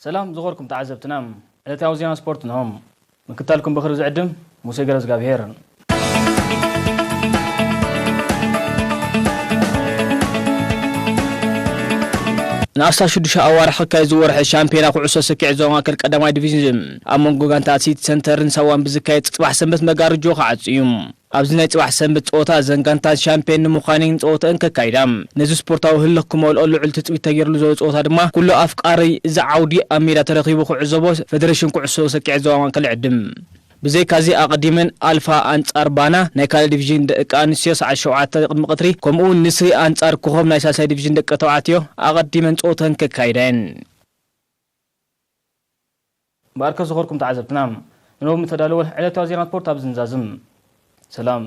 ሰላም ዝኸበርኩም ተዓዘብትና፣ ዕለታዊ ዜና ስፖርት እንሆ። ምክታልኩም ብኽሪ ዝዕድም ሙሴ ገረዝጋብሄር። ንኣስታት ሽዱሽተ ኣዋርሕ ክካየድ ዝወርሐ ሻምፒዮና ኩዕሶ ሰኪዕ ዞባ ማእከል ቀዳማይ ዲቪዥን ኣብ መንጎ ጋንታት ሲቲ ሰንተርን ሳዋን ብዝካየድ ጽባሕ ሰንበት መጋረጆ ክዓጹ እዩ። ኣብዚ ናይ ጽባሕ ሰንበት ጸወታ እዘን ጋንታት ሻምፒዮን ንምዃነን ጸወተአን ከካይዳ። ነዚ ስፖርታዊ ህልኽ ክመልኦ ልዑል ትጽቢት ተገይርሉ ዘሎ ጸወታ ድማ ኩሉ ኣፍቃሪ እዚ ዓውዲ ኣብ ሜዳ ተረኺቡ ክዕዘቦ ፌደሬሽን ኩዕሶ ሰኪዕ ዞባ ማእከል ይዕድም። ብዘይካዚ ኣቐዲመን ኣልፋ ኣንጻር ባና ናይ ካልኣይ ዲቪዥን ደቂ ኣንስትዮ ሰዓት ሸውዓተ ቅድሚ ቀትሪ፣ ከምኡ እውን ንስሪ ኣንጻር ኮኸብ ናይ ሳልሳይ ዲቪዥን ደቂ ተባዕትዮ ኣቐዲመን ጸወተን ከካይዳ እየን። እምበኣርከ ዝኸበርኩም ተዓዘብትና፣ ንሎሚ እተዳለወ ዕለታዊ ዜና ስፖርት ኣብዚ ንዛዝም። ሰላም።